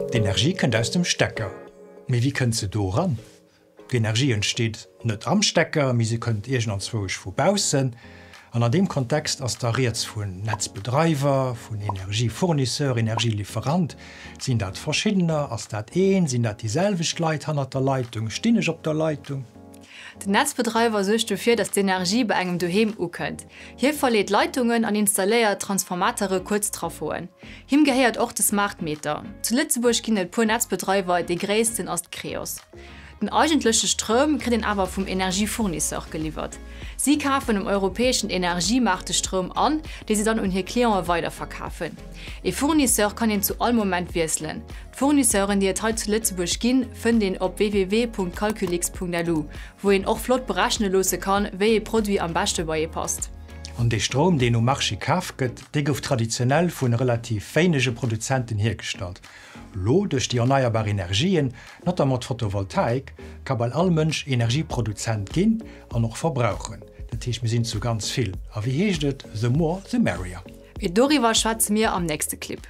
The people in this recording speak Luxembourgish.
D'Energie kënnt aus dem Stecker. Mee wéi kënnt se do eran? D'Energie entsteet net am Stecker, mee se kënnt iergendanzwousch vu baussen. An an deem Kontext ass da rieds vun Netzbedreiwer, vun Energiefournisseur, Energielieferant. Sinn dat verschiddener? Ass dat een? Sinn dat déi selwecht Leit hannert der Leitung? Stinn ech op der Leitung? Den Netzbedreiwer suergt dofir, datt d'Energie bei engem doheem ukënnt. Hie verleet Leitungen an installéiert Transformateure, kuerz Trafoen. Him gehéiert och de Smart Meter. Zu Lëtzebuerg ginn et puer Netzbedreiwer, dee gréissten ass d'Creos. Den eigentleche Stroum kritt een awer vum Energiefournisseur geliwwert. Si kafen um europäeschen Energiemaart de Stroum an, dee si dann un hir Cliente weiderverkafen. Ee Fournisseur kann een zu all Moment wiesselen. D'Fournisseuren, déi et hei zu Lëtzebuerg ginn, fënnt een op www.calculix.lu, wou een och flott berechne loosse kann, wéi ee Produit am beschte bei ee passt. An dee Stroum, deen um Marché kaf gëtt, dee gouf traditionell vu relativ wéinege Produzenten hiergestallt. Lo, duerch déi erneierbar Energien, notamment d'Photovoltaik, ka bal all Mënsch Energieproduzent ginn an och verbrauchen. Dat heescht, mir sinn zu ganz vill. A wéi heescht et, The more, the merrier. Mee doriwwer schwätze mir am nächste Clip.